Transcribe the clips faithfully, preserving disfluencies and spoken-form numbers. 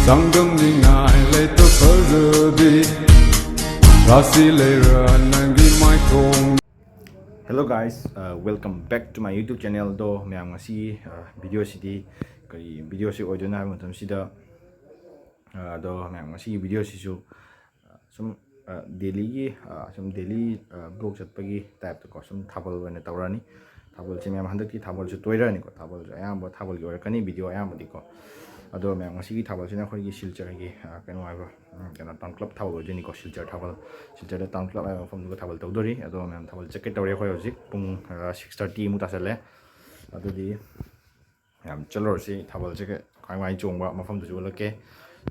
ꯆꯥꯡꯗꯝꯅꯤꯡꯉꯥꯏ ꯂꯩꯇ ꯐꯖꯕꯤ, ꯔꯥꯁꯤ ꯂꯩꯔ ꯅꯪꯒꯤ ꯃꯥꯏꯊꯣꯡ꯫ Hello guys, uh, welcome back to my YouTube channel. ꯑꯗꯣ ꯃꯌꯥꯝ, ꯉꯁꯤ ꯚꯤꯗꯤꯑꯣꯁꯤꯗꯤ ꯀꯔꯤ ꯚꯤꯗꯤꯑꯣꯁꯤ ꯑꯣꯏꯗꯣꯏꯅꯣ ꯍꯥꯏꯕ ꯃꯇꯝꯁꯤꯗ, ꯑ, ꯑꯗꯣ ꯃꯌꯥꯝ, ꯉꯁꯤꯒꯤ ꯚꯤꯗꯤꯑꯣꯁꯤꯁꯨ, ꯑ, ꯁꯨꯝ, ꯑ, ꯗꯦꯜꯂꯤꯒꯤ, ꯑ, ꯁꯨꯝ ꯗꯦꯜꯂꯤ, ꯑ, ꯕ꯭ꯂꯣꯛ ꯆꯠꯄꯒꯤ ꯇꯥꯏꯞꯇꯀꯣ, ꯁꯨꯝ ꯊꯥꯕꯜ ꯑꯣꯏꯅ ꯇꯧꯔꯛꯑꯅꯤ꯫ ꯊꯥꯕꯜꯁꯦ ꯃꯌꯥꯝ, ꯍꯟꯗꯛꯇꯤ ꯊꯥꯕꯜꯁꯦ ꯇꯣꯏꯔꯛꯑꯅꯤꯀꯣ꯫ ꯊꯥꯕꯜꯁꯦ ꯑꯌꯥꯝꯕ ꯊꯥꯕꯜꯒꯤ ꯑꯣꯏꯔꯛꯀꯅꯤ ꯚꯤꯗꯤꯑꯣ ꯑꯌꯥꯝꯕꯗꯤꯀꯣ꯫ ꯑꯗꯣ ꯃꯌꯥꯝ, ꯉꯁꯤꯒꯤ ꯊꯥꯕꯜꯁꯤꯅ ꯑꯩꯈꯣꯏꯒꯤ ꯁꯤꯜꯆꯔꯒꯤ, ꯑ, ꯀꯩꯅꯣ ꯍꯥꯏꯕ, ꯎꯝ, ꯀꯩꯅꯣ, ꯇꯥꯎꯟ ꯀ꯭ꯂꯕ ꯊꯥꯕꯜ ꯑꯣꯏꯗꯣꯏꯅꯤꯀꯣ꯫ ꯁꯤꯜꯆꯔ ꯊꯥꯕꯜ, ꯁꯤꯜꯆꯔꯗ ꯇꯥꯎꯟ ꯀ꯭ꯂꯕ ꯍꯥꯏꯕ ꯃꯐꯝꯗꯨꯒ ꯊꯥꯕꯜ ꯇꯧꯗꯣꯔꯤ꯫ ꯑꯗꯣ ꯃꯌꯥꯝ, ꯊꯥꯕꯜ ꯆꯠꯀꯦ ꯇꯧꯔꯦ꯫ ꯑꯩꯈꯣꯏ ꯍꯧꯖꯤꯛ ꯄꯨꯡ, ꯑ, ꯁꯤꯛꯁ ꯊꯥꯔꯇꯤꯃꯨꯛ ꯇꯥꯁꯜꯂꯦ꯫ ꯑꯗꯨꯗꯤ ꯃꯌꯥꯝ ꯆꯠꯂꯨꯔꯁꯤ꯫ ꯊꯥꯕꯜꯁꯦ ꯀꯃꯥꯏ ꯀꯃꯥꯏ ꯆꯣꯡꯕ ꯃꯐꯝꯗꯨꯁꯨ ꯎꯠꯂꯛꯀꯦ꯫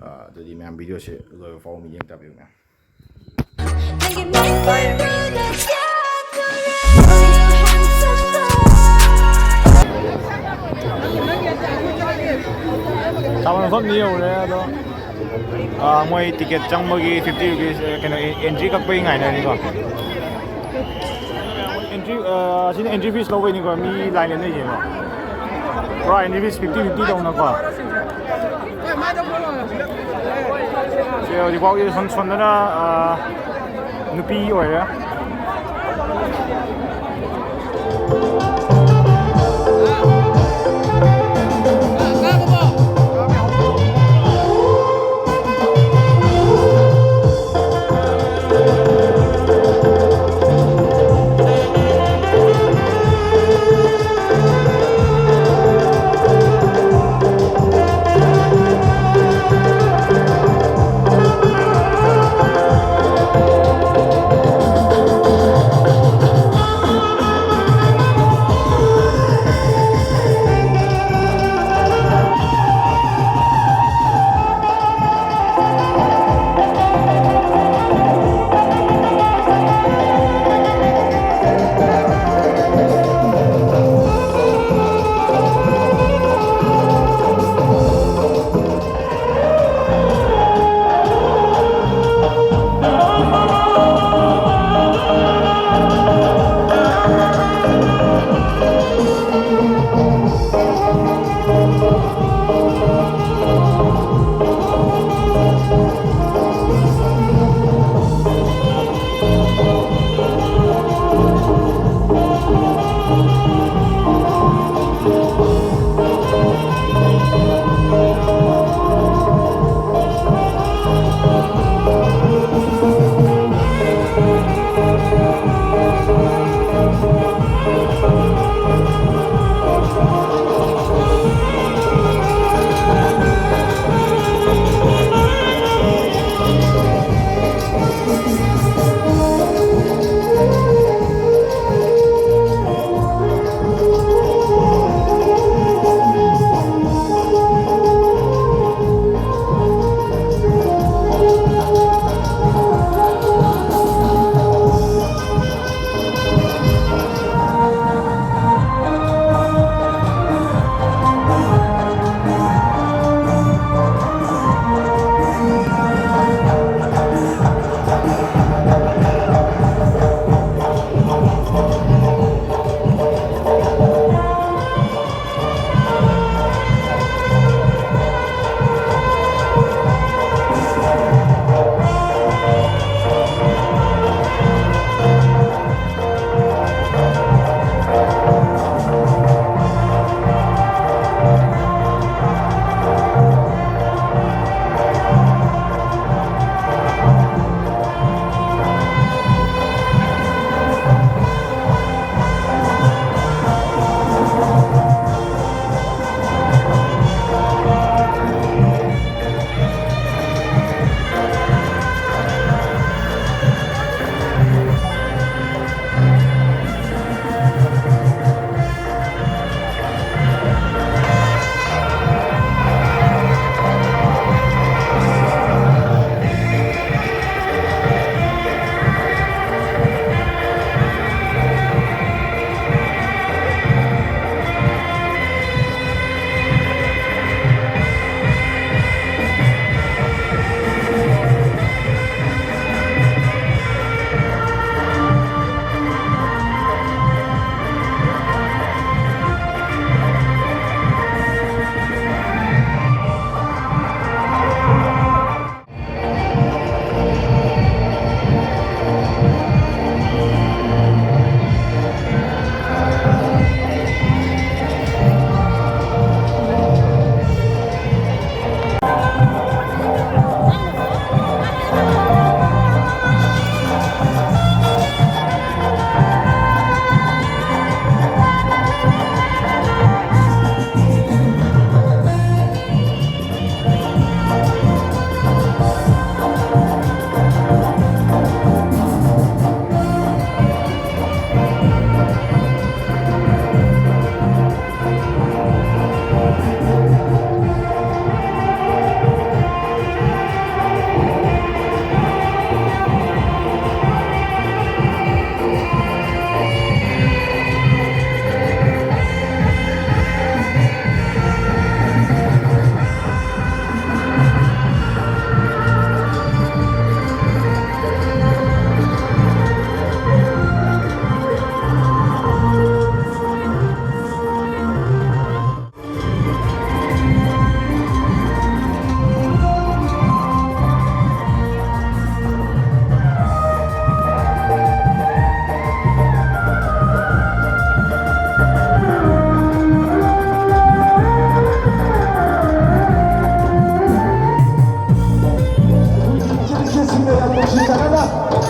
ꯑ, ꯑꯗꯨꯗꯤ ꯃꯌꯥꯝ, ꯚꯤꯗꯤꯑꯣꯁꯦ ꯂꯣꯏꯕ ꯐꯥꯎꯕ ꯃꯤꯠꯌꯦꯡ ꯇꯥꯕꯤꯌꯨ ꯃꯌꯥꯝ꯫ ꯊꯥꯕꯜ ꯃꯐꯝꯗꯤ ꯌꯧꯔꯦ, ꯑꯗꯣ, ꯑ, ꯃꯣꯏ ꯇꯤꯀꯦꯠ ꯆꯪꯕꯒꯤ ꯐꯤꯐꯇꯤ ꯔꯨꯄꯤꯁ, ꯑ, ꯀꯩꯅꯣ, ꯑꯦꯟꯇ꯭ꯔꯤ ꯀꯛꯄꯒꯤ ꯉꯥꯏꯅꯔꯤꯀꯣ꯫ ꯑꯦꯟꯇ꯭ꯔꯤ, ꯑ, ꯑꯁꯤꯅ ꯑꯦꯟꯇ꯭ꯔꯤ ꯐꯤꯁ ꯂꯧꯕꯩꯅꯤꯀꯣ, ꯃꯤ ꯂꯥꯏꯟ ꯂꯦꯞꯅꯩꯁꯦ ꯌꯦꯡꯉꯣ꯫ ꯄꯨꯔꯥ ꯑꯦꯟꯇ꯭ꯔꯤ ꯐꯤꯁ ꯐꯤꯐꯇꯤ ꯐꯤꯐꯇꯤ ꯇꯧꯅꯀꯣ꯫ ꯁꯦ, ꯍꯧꯖꯤꯛ ꯐꯥꯎꯒꯤ ꯁꯣꯝ-, ꯁꯣꯝꯗꯅ, ꯑ, ꯅꯨꯄꯤ ꯑꯣꯏꯔꯦ꯫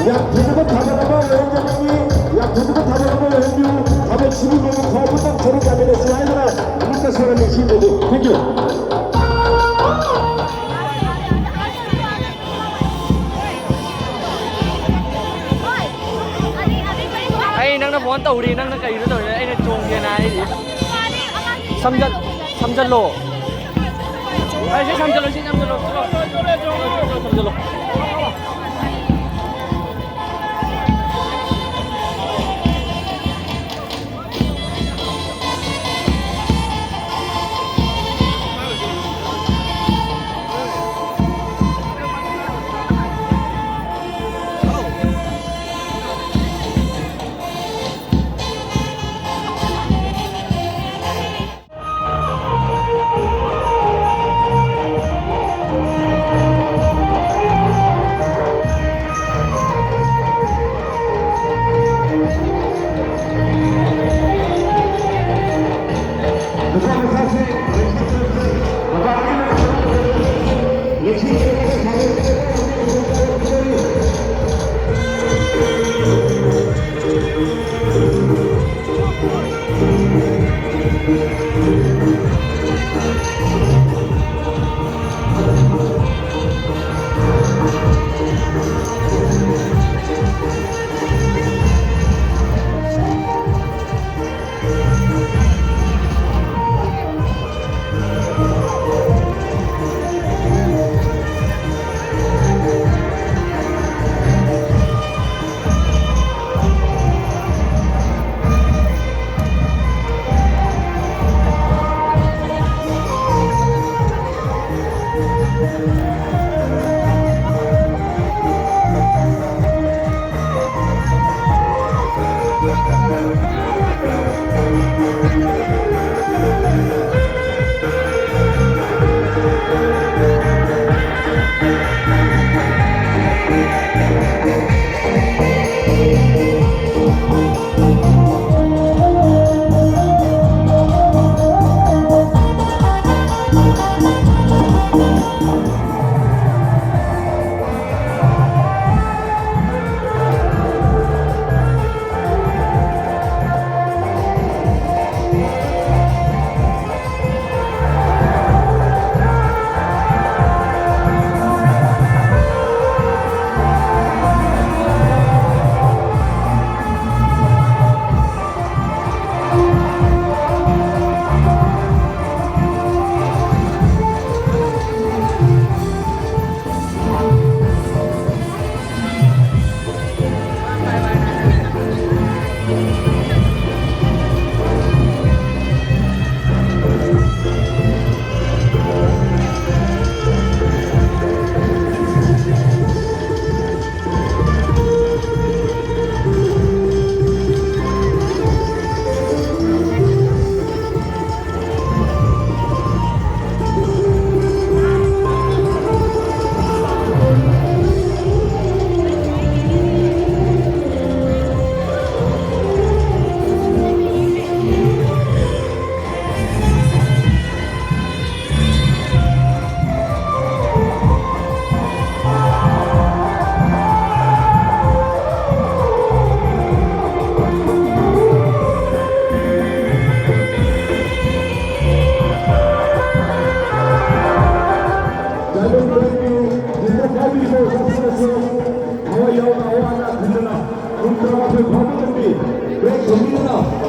ꯌꯥꯝ ꯐꯖꯕ ꯊꯕꯛ ꯑꯃ ꯑꯣꯏꯔꯝꯒꯅꯤ, ꯌꯥꯝ ꯐꯖꯕ ꯊꯕꯛ ꯑꯃ ꯑꯣꯏꯔꯝꯃꯤ꯫ ꯊꯕꯛ ꯁꯤꯒꯤ ꯅꯣꯡꯃ ꯐꯥꯎꯕꯗꯪ ꯁꯔꯨꯛ ꯌꯥꯃꯤꯟꯅꯁꯤ ꯍꯥꯏꯗꯅ ꯑꯃꯨꯛꯇ ꯁꯣꯔ ꯂꯦꯡꯁꯤꯟꯕꯗꯨ꯫ Thank you. ꯑꯩ ꯅꯪꯅ phone ꯇꯧꯔꯤ, ꯅꯪꯅ ꯀꯩꯅꯣ ꯇꯧꯔꯤ, ꯑꯩꯅ ꯆꯣꯡꯒꯦꯅ ꯍꯥꯏꯔꯤ꯫ ꯁꯝꯖꯜ-, ꯁꯝꯖꯜꯂꯣ꯫ ꯑꯩ ꯁꯤ ꯁꯝꯖꯜꯂꯣ, ꯁꯤ ꯁꯝꯖꯜꯂꯣ꯫ ꯁꯝꯖꯜꯂꯣ꯫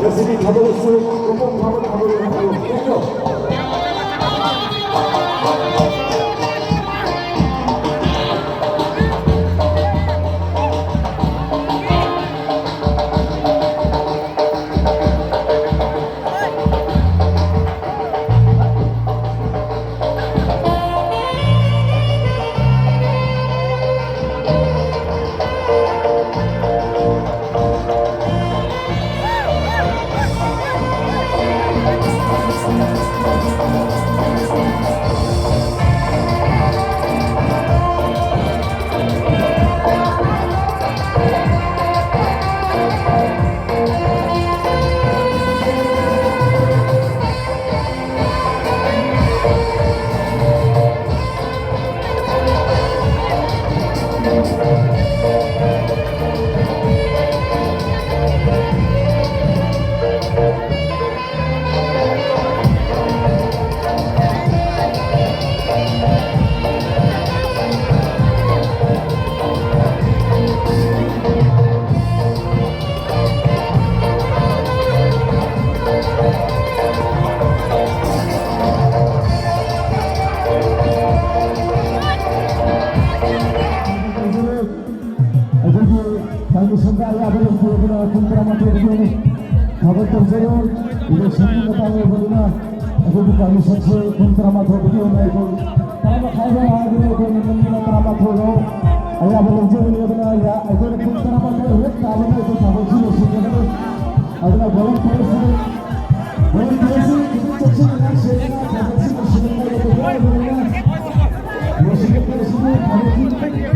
ꯉꯁꯤꯒꯤ ꯊꯕꯛ ꯑꯁꯤ ꯃꯄꯨꯡ ꯐꯥꯕ ꯊꯕꯛ ꯑꯣꯏꯍꯜꯂꯨ꯫ Thank you꯫ ꯑꯩꯈꯣꯏꯒꯤ ꯄꯥꯔꯃꯤꯁꯟꯗ ꯑꯌꯥꯕ ꯂꯩꯇꯦ, ꯑꯗꯨꯅ ꯄꯨꯡ ꯇꯔꯥꯃꯥꯊꯣꯏꯗꯒꯤ ꯊꯕꯛ ꯇꯧꯖꯔꯣꯏ꯫ ꯏꯂꯦꯛꯁꯟꯒꯤ ꯃꯇꯥꯡ ꯑꯣꯏꯕꯅꯤꯅ ꯑꯩꯈꯣꯏꯒꯤ ꯄꯥꯔꯃꯤꯁꯟꯁꯦ ꯄꯨꯡ ꯇꯔꯥꯃꯥꯊꯣꯏꯗꯒꯤ ꯍꯧꯅ ꯑꯩꯈꯣꯏ ꯇꯔꯥ ꯃꯈꯥꯏꯗ ꯍꯥꯏꯕꯗ ꯑꯩꯈꯣꯏ ꯅꯪꯅ ꯇꯔꯥꯃꯥꯊꯣꯏꯗ ꯑꯌꯥꯕ ꯂꯧꯖꯕꯅꯤ꯫ ꯑꯗꯨꯅ ꯑꯩꯈꯣꯏꯅ ꯄꯨꯡ ꯇꯔꯥꯃꯥꯊꯣꯏ ꯍꯦꯛ ꯇꯥꯕꯗ ꯑꯩꯈꯣꯏ ꯊꯕꯛꯁꯤ ꯂꯣꯏꯁꯤꯟꯒꯗꯕꯅꯤ꯫ ꯑꯗꯨꯅ ꯚꯣꯂꯨꯟꯇꯤꯌꯔꯁꯤꯡ, ꯚꯣꯂꯨꯟꯇꯤꯌꯔꯁꯤꯡ ꯈꯤꯇꯪ ꯆꯦꯛꯁꯤꯟꯅ ꯉꯥꯛꯁꯦꯟꯅ ꯊꯕꯛꯁꯤ ꯂꯣꯏꯁꯤꯟꯅꯕ ꯂꯣꯏꯁꯤꯟꯒꯗꯕꯅꯤꯅ ꯂꯣꯏꯁꯤꯟꯒꯗꯕꯁꯤꯕꯨ ꯊꯕꯛꯁꯤ ꯐꯖꯅ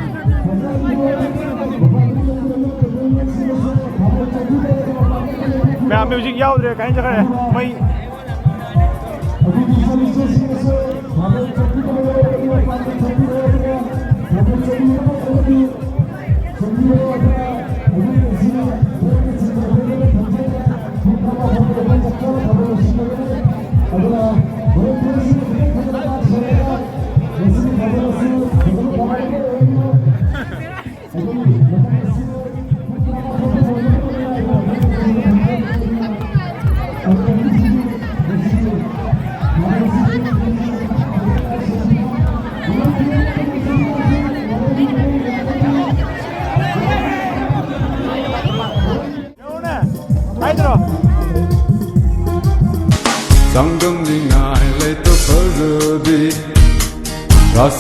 ꯃꯌꯥꯝ ꯃ꯭ꯌꯨꯖꯤꯛ ꯌꯥꯎꯗ꯭ꯔꯦ, ꯀꯥꯏꯅ ꯆꯠꯈ꯭ꯔꯦ ꯃꯩ꯫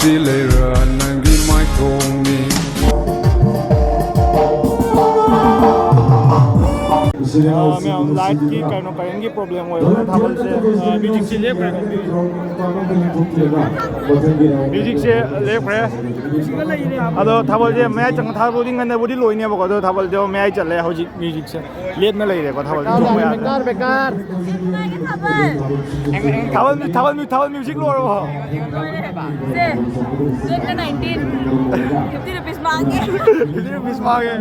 ꯁꯤ ꯂꯩꯔꯥ ꯅꯪꯒꯤ ꯃꯥꯏꯊꯣꯡꯅꯤ꯫ ꯑꯥ, ꯃꯌꯥꯝ, ꯂꯥꯏꯠꯀꯤ ꯀꯩꯅꯣ, ꯀꯔꯦꯟꯒꯤ ꯄ꯭ꯔꯣꯕ꯭ꯂꯦꯝ ꯑꯣꯏꯕ ꯊꯥꯕꯜꯁꯦ, ꯑꯥ, ꯃ꯭ꯌꯨꯖꯤꯛꯁꯦ ꯂꯦꯞꯈ꯭ꯔꯦ꯫ ꯃ꯭ꯌꯨꯖꯤꯛꯁꯦ ꯂꯦꯞꯈ꯭ꯔꯦ꯫ ꯑꯗꯣ ꯊꯥꯕꯜꯁꯦ ꯃꯌꯥꯏ ꯆꯪ ꯊꯥꯕꯜꯗꯤ ꯉꯟꯅꯕꯨꯗꯤ ꯂꯣꯏꯅꯦꯕꯀꯣ, ꯑꯗꯣ ꯊꯥꯕꯜꯗꯤ ꯃꯌꯥꯏ ꯆꯠꯂꯦ ꯍꯧꯖꯤꯛ ꯃ꯭ꯌꯨꯖꯤꯛꯁꯦ꯫ ꯂꯦꯞꯅ ꯂꯩꯔꯦꯀꯣ ꯊꯥꯕꯜ ꯆꯣꯡꯕ ꯌꯥꯗ꯭ꯔꯦ꯫ ꯕꯦꯀꯥꯔ, ꯕꯦꯀꯥꯔ꯫ ꯊꯥꯕꯜ, ꯊꯥꯕꯜ, ꯊꯥꯕꯜ ꯃ꯭ꯌꯨꯖꯤꯛ ꯂꯣꯏꯔꯕꯣ? ꯂꯣꯏꯔꯦ꯫ ꯁꯦ, ꯇꯨꯋꯦꯜꯐꯀ ꯅꯥꯏꯟꯇꯤꯟ꯫ ꯐꯤꯐꯇꯤ ꯔꯨꯄꯤꯁ ꯃꯥꯡꯉꯦ꯫ ꯐꯤꯐꯇꯤ ꯔꯨꯄꯤꯁ ꯃꯥꯡꯉꯦ꯫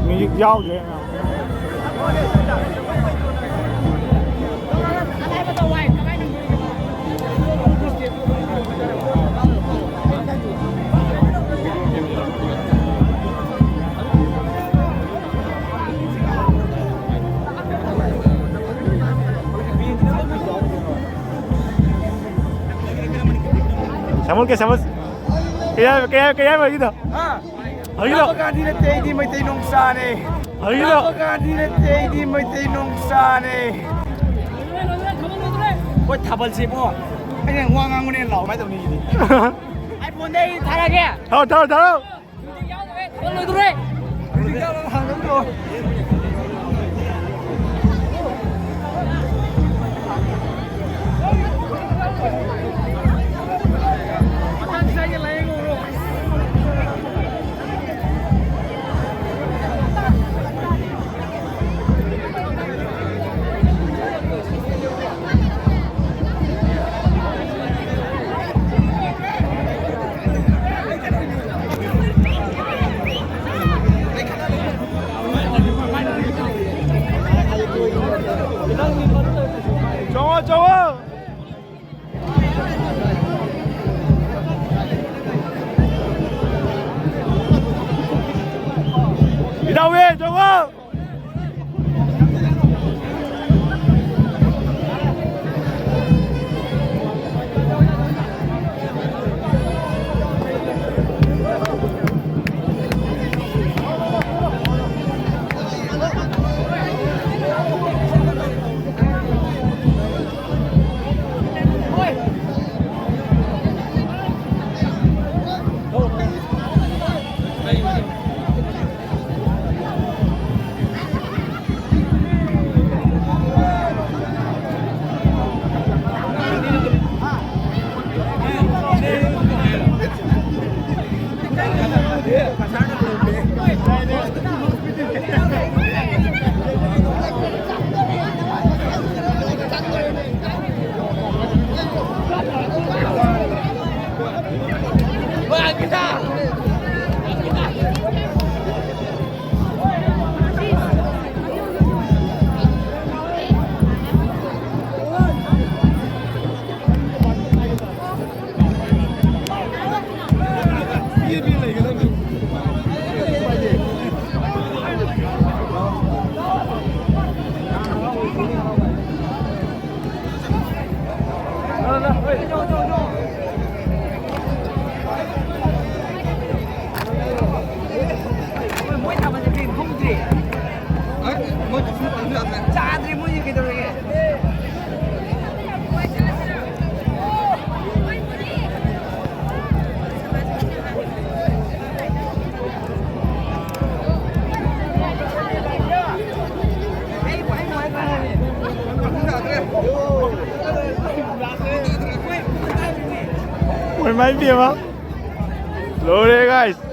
ꯃ꯭ꯌꯨꯖꯤꯛ ꯌꯥꯎꯗ꯭ꯔꯦ꯫ ꯁꯥꯃꯨ ꯀꯦ ꯁꯥꯃꯨ꯫ ꯀꯌꯥ, ꯀꯌꯥ, ꯀꯌꯥ ꯑꯣꯏꯒꯤꯗꯣ? ꯍꯥ? ꯍꯧꯖꯤꯛꯀꯤꯗꯣ? ꯔꯥꯍꯨꯜ ꯒꯥꯟꯙꯤ ꯅꯠꯇꯦ, ꯑꯩꯗꯤ ꯃꯩꯇꯩ ꯅꯣꯡꯆꯥꯅꯦ꯫ ꯍꯧꯖꯤꯛꯀꯤꯗꯣ? ꯔꯥꯍꯨꯜ ꯒꯥꯟꯙꯤ ꯅꯠꯇꯦ, ꯑꯩꯗꯤ ꯃꯩꯇꯩ ꯅꯣꯡꯆꯥꯅꯦ꯫ ꯍꯣꯏ, ꯊꯥꯕꯜꯁꯦ ꯏꯕꯣ꯫ ꯑꯩꯅ ꯋꯥ ꯉꯥꯡꯕꯅꯦ ꯂꯥꯎ, ꯀꯃꯥꯏꯅ ꯇꯧꯅꯤ ꯁꯤꯗꯤ? ꯑꯥꯏꯐꯣꯟꯗ ꯑꯩ ꯊꯥꯔꯛꯑꯒꯦ꯫ ꯊꯥꯔꯛꯑꯣ, ꯊꯥꯔꯛꯑꯣ, ꯊꯥꯔꯛꯑꯣ꯫ ꯊꯥꯕꯜ ꯂꯣꯏꯗꯣꯔꯦ꯫ ꯃꯣꯏ ꯃꯥꯏ ꯄꯦꯝꯃ꯫ ꯂꯣꯏꯔꯦ, guys꯫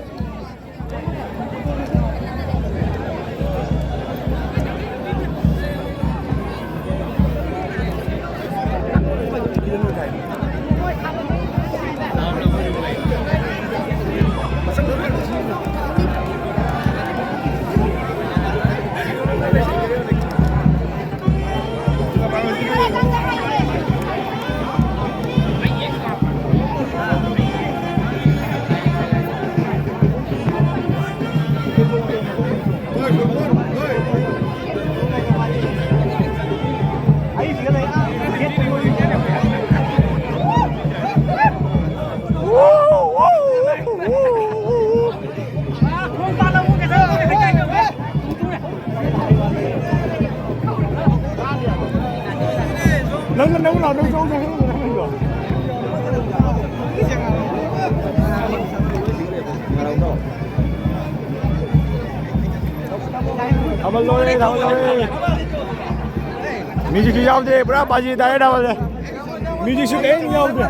ꯊꯥꯕꯜ ꯂꯣꯏꯔꯦ, ꯊꯥꯕꯜ ꯂꯣꯏꯔꯦ꯫ ꯃ꯭ꯌꯨꯖꯤꯛꯁꯨ ꯌꯥꯎꯗꯦ, ꯄꯨꯔꯥ ꯕꯥꯖꯤ ꯇꯥꯔꯦ ꯊꯥꯕꯜꯁꯦ꯫ ꯃ꯭ꯌꯨꯖꯤꯛꯁꯨ ꯀꯔꯤꯝ ꯌꯥꯎꯗꯦ꯫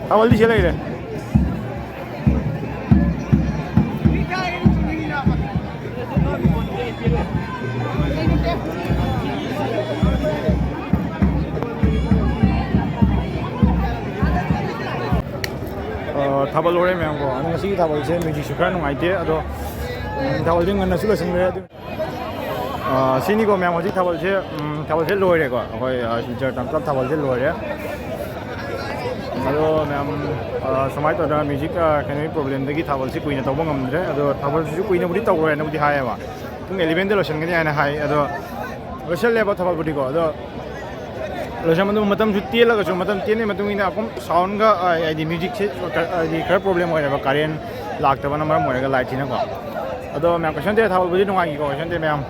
ꯊꯥꯕꯜꯗꯤ ꯁꯤ ꯂꯩꯔꯦ꯫ ꯑ, ꯊꯥꯕꯜ ꯂꯣꯏꯔꯦ ꯃꯌꯥꯝ ꯀꯣ꯫ ꯑꯗꯣ ꯉꯁꯤꯒꯤ ꯊꯥꯕꯜꯁꯦ ꯃ꯭ꯌꯨꯖꯤꯛꯁꯨ ꯈꯔ ꯅꯨꯡꯉꯥꯏꯇꯦ꯫ ꯑꯗꯣ, ꯎꯝ, ꯊꯥꯕꯜꯁꯦ ꯉꯟꯅꯁꯨ ꯂꯣꯏꯁꯤꯟꯈ꯭ꯔꯦ꯫ ꯑꯗꯨ, ꯑ, ꯁꯤꯅꯤꯀꯣ ꯃꯌꯥꯝ, ꯍꯧꯖꯤꯛ ꯊꯥꯕꯜꯁꯦ, ꯎꯝ, ꯊꯥꯕꯜꯁꯦ ꯂꯣꯏꯔꯦꯀꯣ꯫ ꯑꯩꯈꯣꯏ, ꯑ, ꯁꯤꯜꯆꯔ ꯇꯝ ꯀ꯭ꯂꯕ ꯊꯥꯕꯜꯁꯦ ꯂꯣꯏꯔꯦ꯫ ꯑꯗꯣ ꯃꯌꯥꯝ, ꯑ, ꯁꯨꯃꯥꯏꯅ ꯇꯧꯗꯅ ꯃ꯭ꯌꯨꯖꯤꯛ, ꯑ, ꯀꯩꯅꯣꯒꯤ ꯄ꯭ꯔꯣꯕ꯭ꯂꯦꯝꯗꯒꯤ ꯊꯥꯕꯜꯁꯤ ꯀꯨꯏꯅ ꯇꯧꯕ ꯉꯝꯗ꯭ꯔꯦ꯫ ꯑꯗꯣ ꯊꯥꯕꯜꯁꯤꯁꯨ ꯀꯨꯏꯅꯕꯨꯗꯤ ꯇꯧꯔꯣꯏꯅꯕꯨꯗꯤ ꯍꯥꯏꯌꯦꯕ꯫ ꯄꯨꯡ ꯑꯦꯂꯚꯦꯟꯗ ꯂꯣꯏꯁꯤꯟꯒꯅꯤ ꯍꯥꯏꯅ ꯍꯥꯏ꯫ ꯑꯗꯣ ꯂꯣꯏꯁꯤꯜꯂꯦꯕ ꯊꯥꯕꯜꯕꯨꯗꯤꯀꯣ꯫ ꯑꯗꯣ ꯂꯣꯏꯁꯤꯟꯕꯗꯨ ꯃꯇꯝꯁꯨ ꯇꯦꯜꯂꯒꯁꯨ, ꯃꯇꯝ ꯇꯦꯟꯕꯒꯤ ꯃꯇꯨꯡ ꯏꯟꯅ ꯑꯗꯨꯝ ꯁꯥꯎꯟꯒ, ꯑ, ꯍꯥꯏꯗꯤ ꯃ꯭ꯌꯨꯖꯤꯛꯁꯦ, ꯍꯥꯏꯗꯤ ꯈꯔ ꯄ꯭ꯔꯣꯕ꯭ꯂꯦꯝ ꯑꯣꯏꯔꯦꯕ, ꯀꯔꯦꯟ ꯂꯥꯛꯇꯕꯅ ꯃꯔꯝ ꯑꯣꯏꯔꯒ, ꯂꯥꯏꯠꯁꯤꯅꯀꯣ꯫ ꯑꯗꯣ ꯃꯌꯥꯝ, ꯀꯩꯁꯨ ꯅꯠꯇꯦ, ꯊꯥꯕꯜꯕꯨꯗꯤ ꯅꯨꯡꯉꯥꯏꯈꯤꯀꯣ, ꯀꯩꯁꯨ ꯅꯠꯇꯦ ꯃꯌꯥꯝ꯫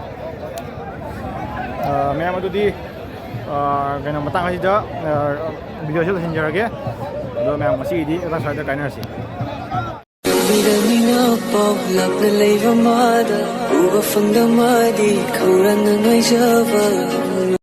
ꯑ, ꯃꯌꯥꯝ ꯑꯗꯨꯗꯤ, ꯑ, ꯀꯩꯅꯣ, ꯃꯇꯥꯡ ꯑꯁꯤꯗ, ꯑ, ꯚꯤꯗꯤꯑꯣꯁꯤ ꯂꯣꯏꯁꯤꯟꯖꯔꯒꯦ꯫ ꯑꯗꯣ ꯃꯌꯥꯝ ꯉꯁꯤꯒꯤꯗꯤ ꯃꯇꯥꯡ ꯁ꯭ꯋꯥꯏꯗ ꯀꯥꯏꯅꯔꯁꯤ꯫ ꯃꯤꯔ ꯃꯤꯅ ꯄꯥꯎ ꯂꯥꯞꯅ ꯂꯩꯕ ꯃꯥꯗ ꯎꯕ ꯐꯪꯗ ꯃꯥꯗꯤ ꯈꯧꯔꯥꯡꯅ ꯉꯥꯏꯖꯕ